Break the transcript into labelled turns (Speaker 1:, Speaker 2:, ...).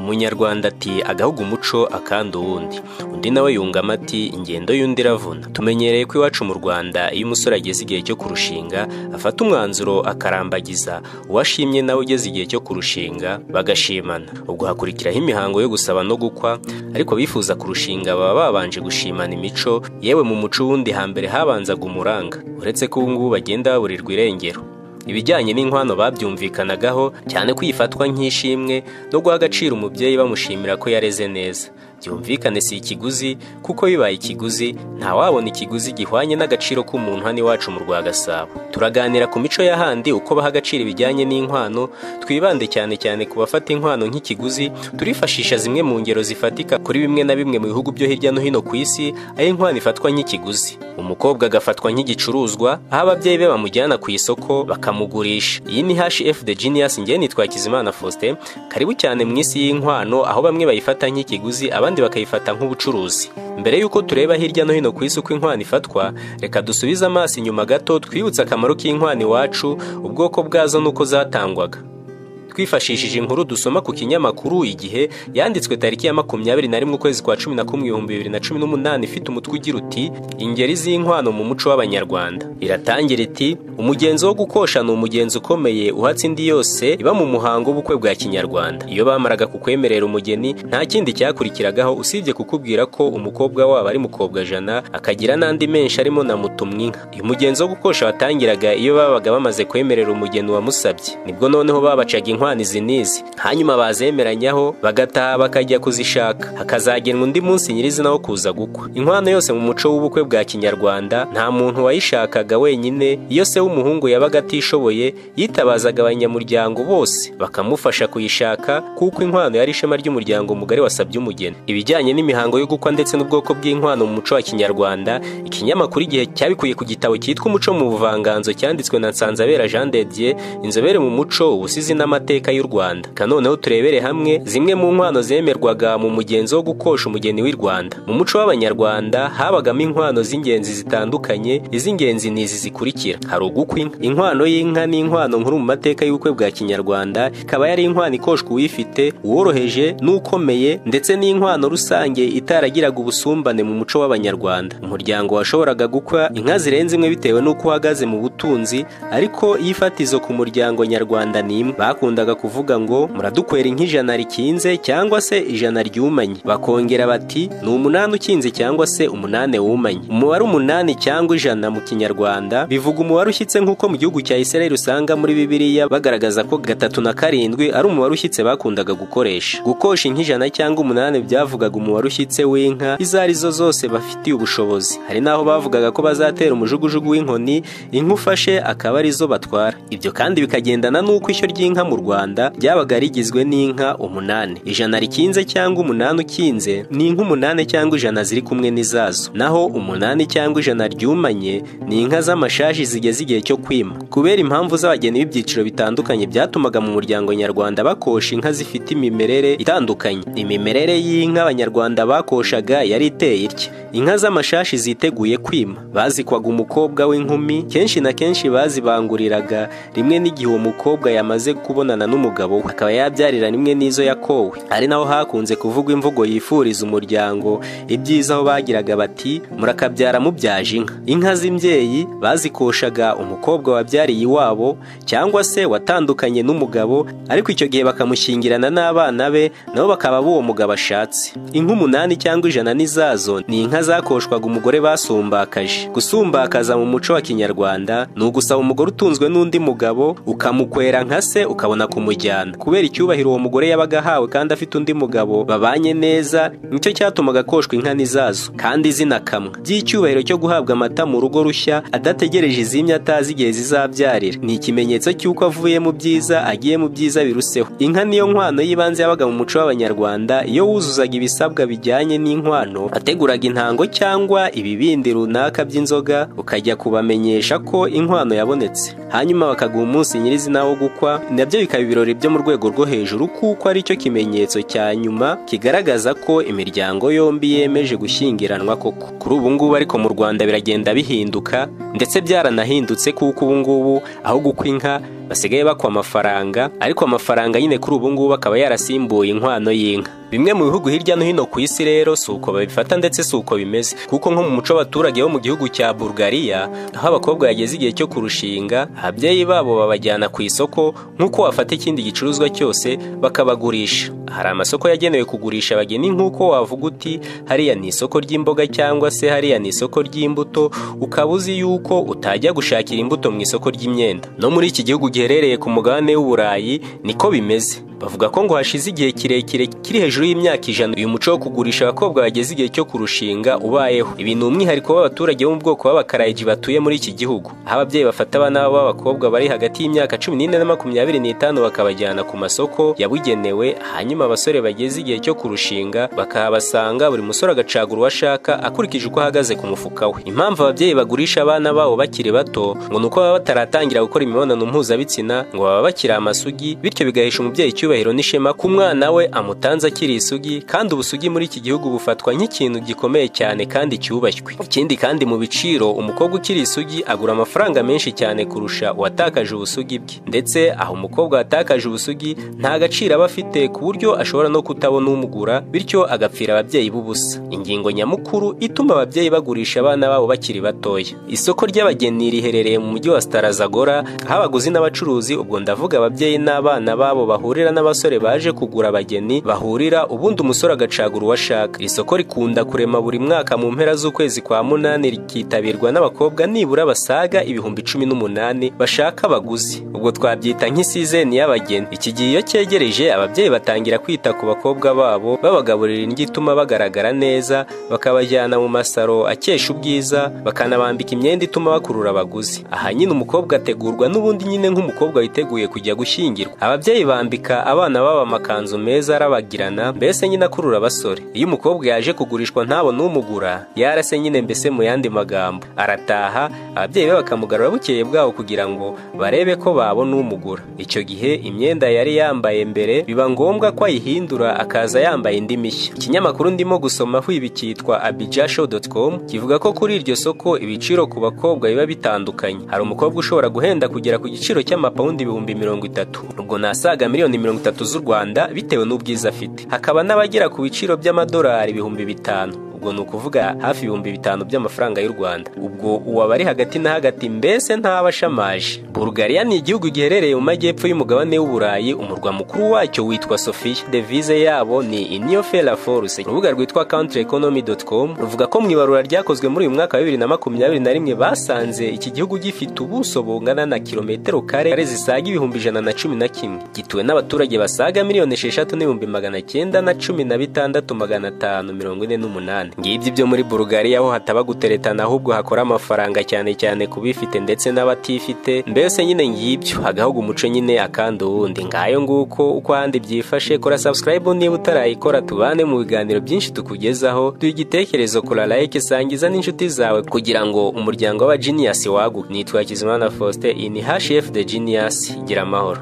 Speaker 1: Umunyarwanda ati agahugu umuco akandi uwundi, undi nawe yungamo ati ingendo y'undi iravuna. Tumenyereye ko iwacu mu Rwanda iyo umusore ageze igihe cyo kurushinga afata umwanzuro akarambagiza, uwashimye nawe ugeze igihe cyo kurushinga bagashimana. Ubwo hakurikiraho imihango yo gusaba no gukwa, ariko bifuza kurushinga baba babanje gushimana imico. Yewe mu muco wundi hambere habanzaga umuranga, uretse ko ubu ngubu bagenda baburirwa irengero. Ibijyanye n'inkwano babyumvikanagaho cyane ko ifatwa nk'ishimwe no guha agaciro umubyeyi bamushimira ko yareze neza. Byumvikane si ikiguzi, kuko bibaye ikiguzi ntawabona ikiguzi gihwanye n'agaciro k'umuntu hano iwacu mu rwa Gasabo. Turaganira ku mico y'ahandi uko baha agaciro ibijyanye n'inkwano, twibande cyane cyane ku bafata inkwano nk'ikiguzi. Turifashisha zimwe mu ngero zifatika kuri bimwe na bimwe mu bihugu byo hirya no hino ku isi aho inkwano ifatwa nk'ikiguzi. Umukobwa agafatwa nk'igicuruzwa, aho ababyeyi be bamujyana ku isoko bakamugurisha. Iyi ni HF The Genius, njye nitwa Hakizimana Faustin. Karibu cyane mu isi y'inkwano, aho bamwe bayifata nk'ikiguzi abandi bakayifata nk'ubucuruzi. Mbere y'uko tureba hirya no hino ku isi uko inkwano ifatwa, reka dusubize amaso inyuma gato twibutse akamaro k'inkwano iwacu, ubwoko bwazo n'uko zatangwaga. Twifashishije inkuru dusoma ku kinyamakuru Igihe yanditswe tariki ya 21 ukwezi kwa 11 2018, ifite umutwe ugira uti ingeri z'inkwano mu muco w'Abanyarwanda. Iratangira iti umugenzo wo gukosha ni umugenzo ukomeye uhatse indi yose iba mu muhango w'ubukwe bwa Kinyarwanda. Iyo bamaraga kukwemerera umugeni nta kindi cyakurikiragaho usibye kukubwira ko umukobwa wabo ari mukobwa jana, akagira n'andi menshi arimo na mutumwinka. Uyu mugenzo wo gukosha watangiraga iyo babaga bamaze kwemerera umugeni wamusabye, nibwo noneho babacaga inkwano izi n'izi, hanyuma bazemeranyaho bagataha bakajya kuzishaka, hakazagenwa undi munsi nyirizina wo kuza gukwa. Inkwano yose mu muco w'ubukwe bwa Kinyarwanda nta muntu wayishakaga wenyine. Iyo se w'umuhungu yabaga atishoboye yitabazaga abanyamuryango bose bakamufasha kuyishaka, kuko inkwano yari ishema ry'umuryango mugari wasabye umugeni. Ibijyanye n'imihango yo gukwa ndetse n'ubwoko bw'inkwano mu muco wa Kinyarwanda, ikinyamakuru Igihe cyabikuye ku gitabo cyitwa Umuco mu Buvanganzo cyanditswe na Nsanzabera Jean de Dieu, inzobere mu muco, ubusizi n'amateka y'u Rwanda. Noneho turebere hamwe zimwe mu nkwano zemerwaga mu mugenzo wo gukosha umugeni w'i Rwanda. Mu muco w'Abanyarwanda habagamo inkwano z'ingenzi zitandukanye. Iz'ingenzi ni izi zikurikira: hari ugukwa inka. Inkwano y'inka ni inkwano nkuru mu mateka y'ubukwe bwa Kinyarwanda, ikaba yari inkwano ikoshwa uwifite, uworoheje n'ukomeye, ndetse n'inkwano rusange itaragiraga ubusumbane mu muco w'Abanyarwanda. Umuryango washoboraga gukwa inka zirenze imwe bitewe n'uko uhagaze mu butunzi, ariko ifatizo ku muryango nyarwanda ni imwe. Bakundaga kuvuga ngo muradukwera inka ijana rikinze cyangwa se ijana ryumanye, bakongera bati ni 8 ukinze cyangwa se 8 wumanye. Umubare 8 cyangwa 100 mu Kinyarwanda bivuga umubare ushyitse, nk'uko mu gihugu cya Israel usanga muri Bibiliya bagaragaza ko 3 na 7 ari umubare ushyitse bakundaga gukoresha. Gukosha inka 100 cyangwa 8 byavugaga umubare ushyitse w'inka izo arizo zose bafitiye ubushobozi. Hari naho bavugaga ko bazatera umujugujugu w'inkoni, inka ufashe akaba arizo batwara. Ibyo kandi bikagendana n'uko ishyo ry'inka mu Rwanda ryabaga rigizwe n'inka 8. 100 rikinze cyangwa 8 ukinze ni inka 8 cyangwa 100 ziri kumwe n'izazo, naho 8 cyangwa 100 ryumanye ni inka z'amashashi zigeze igihe cyo kwima. Kubera impamvu z'abageni b'ibyiciro bitandukanye byatumaga mu muryango nyarwanda bakosha inka zifite imimerere itandukanye. Imimerere y'inka Abanyarwanda bakoshaga yari iteye itya: inka z'amashashi ziteguye kwima bazikwaga umukobwa w'inkumi, kenshi na kenshi bazibanguriraga rimwe n'igihe uwo mukobwa yamaze kubonana n'umugabo we, akaba yabyarira rimwe n'izo yakowe. Ari naho hakunze kuvugwa imvugo yifuriza umuryango ibyiza, aho bagiraga bati murakabyara mubyaje inka. Inka z'imbyeyi bazikoshaga umukobwa wabyariye iwabo cyangwa se watandukanye n'umugabo, ariko icyo gihe bakamushyingirana n'abana be nabo bakaba b'uwo mugabo ashatse. Inka 8 cyangwa 100 n'izazo ni inka zakoshwaga umugore basumbakaje. Gusumbakaza mu muco wa Kinyarwanda ni ugusaba umugore utunzwe n'undi mugabo ukamukwera nka se ukabona kumujyana. Kubera icyubahiro uwo mugore yabaga ahawe kandi afite undi mugabo babanye neza, nicyo cyatumaga akoshwa inka n'izazo kandi zinakamwa. By'icyubahiro cyo guhabwa amata mu rugo rushya adategereje izimya atazi igihe zizabyarira, ni ikimenyetso cy'uko avuye mu byiza agiye mu byiza biruseho. Inka niyo nkwano y'ibanze yabaga mu muco w'Abanyarwanda. Iyo wuzuzaga ibisabwa bijyanye n'inkwano, ateguraga intango cyangwa ibibindi runaka by'inzoga, ukajya kubamenyesha ko inkwano yabonetse, hanyuma bakaguha umunsi nyirizina wo gukwa. Nabyo bikaba ibirori byo mu rwego rwo hejuru, kuko ari cyo kimenyetso cya nyuma kigaragaza ko imiryango yombi yemeje gushyingiranwa koko. Kuri ubu ngubu ariko mu Rwanda biragenda bihinduka, ndetse byaranahindutse, kuko ubu ngubu aho gukwa inka Basigaye bakwa amafaranga, ariko amafaranga nyine kuri ubu ngubu akaba yarasimbuye inkwano y'inka. Bimwe mu bihugu hirya no hino ku isi rero si uko babifata ndetse si uko bimeze, kuko nko mu muco w'abaturage bo mu gihugu cya Bulgaria, aho abakobwa bageze igihe cyo kurushinga, ababyeyi babo babajyana ku isoko nk'uko wafata ikindi gicuruzwa cyose bakabagurisha. Hari amasoko yagenewe kugurisha abageni, nk'uko wavuga uti hariya ni isoko ry'imboga cyangwa se hariya ni isoko ry'imbuto, ukaba uzi yuko utajya gushakira imbuto mu isoko ry'imyenda. No muri iki gihugu giherereye ku mugabane w'Uburayi niko bimeze. Bavuga ko ngo hashize igihe kirekire kiri hejuru y'imyaka 100 uyu muco wo kugurisha abakobwa bageze igihe cyo kurushinga ubayeho. Ibi ni umwihariko w'abaturage bo mu bwoko b'Abakarayiji batuye muri iki gihugu, aho ababyeyi bafata abana babo b'abakobwa bari hagati y'imyaka 14 na 25 bakabajyana ku masoko yabugenewe, hanyuma abasore bageze igihe cyo kurushinga bakahabasanga, buri musore agacagura uwo ashaka akurikije uko ahagaze ku mufuka we. Impamvu ababyeyi bagurisha abana babo bakiri bato ngo ni uko baba bataratangira gukora imibonano mpuzabitsina, ngo baba bakiri amasugi, bityo bigahesha umubyeyi icyubahiro n'ishema ko umwana we amutanze akiri isugi, kandi ubusugi muri iki gihugu bufatwa nk'ikintu gikomeye cyane kandi cyubashywe. Ikindi kandi mu biciro, umukobwa ukiri isugi agura amafaranga menshi cyane kurusha uwatakaje ubusugi bwe, ndetse aho umukobwa watakaje ubusugi nta gaciro aba afite ku buryo ashobora no kutabona umugura, bityo agapfira ababyeyi b'ubusa. Ingingo nyamukuru ituma ababyeyi bagurisha abana babo bakiri batoya. Isoko ry'abageni riherereye mu mujyi wa Starazagora, aho abaguzi n'abacuruzi, ubwo ndavuga ababyeyi n'abana babo, bahurira n'abasore baje kugura abageni bahurira, ubundi umusore agacagura uwo ashaka. Isoko rikunda kurema buri mwaka mu mpera z'ukwezi kwa 8, rikitabirwa n'abakobwa nibura basaga 18,000 bashaka abaguzi. Ubwo twabyita nk'isizeni y'abageni. Iki gihe iyo cyegereje, ababyeyi batangira kwita ku bakobwa babo, babagaburira indyo ituma bagaragara neza, bakabajyana mu masaro akesha ubwiza, bakanabambika imyenda ituma bakurura abaguzi. Aha nyine umukobwa ategurwa n'ubundi nyine nk'umukobwa witeguye kujya gushyingirwa. Ababyeyi bambika abana babo amakanzu meza arabagirana, mbese nyine akurura abasore. Iyo umukobwa yaje kugurishwa ntabone umugura, yarase nyine, mbese mu yandi magambo arataha, ababyeyi be bakamugarura bukeye bwabo kugira ngo barebe ko babona umugura. Icyo gihe imyenda yari yambaye mbere biba ngombwa ko ayihindura akaza yambaye indi mishya. Ikinyamakuru ndimo gusoma ibi cyitwa abijashow.com kivuga ko kuri iryo soko ibiciro ku bakobwa biba bitandukanye. Hari umukobwa ushobora guhenda kugera ku giciro cy'amapawundi 30,000, ubwo nasaga miliyoni 30 z'u Rwanda bitewe n'ubwiza afite. Hakaba n'abagera ku biciro by'amadolari 5,000, ubwo ni ukuvuga hafi 5,000 by'amafaranga y'u Rwanda. Ubwo uwaba ari hagati na hagati mbese ntabashamaje. Bulgaria ni igihugu giherereye mu majyepfo y'umugabane w'Uburayi, umurwa mukuru wacyo witwa Sofia. Devise yabo ni Union Force. Urubuga rwitwa countryeconomy.com ruvuga ko mu ibarura ryakozwe muri uyu mwaka wa 2021 basanze iki gihugu gifite ubuso bungana na kilometero kare zisaga 111,000, gituwe n'abaturage basaga 6,916,548. Ngibyo ibyo muri Bulgaria, aho hataba guteretana ahubwo hakora amafaranga cyane cyane kubifite ndetse n'abatifite. Mbese nyine ngibyo, agahugu umuco nyine akandi uwundi. Ngayo nguko uko ahandi byifashe. Kora subscribe niba utarayikora, tubane mu biganiro byinshi tukugezaho. Duha igitekerezo, kora like, sangiza n'inshuti zawe kugira ngo umuryango w'aba Genius waguke. Nitwa Hakizimana Faustin, iyi ni HF The Genius. Gira amahoro.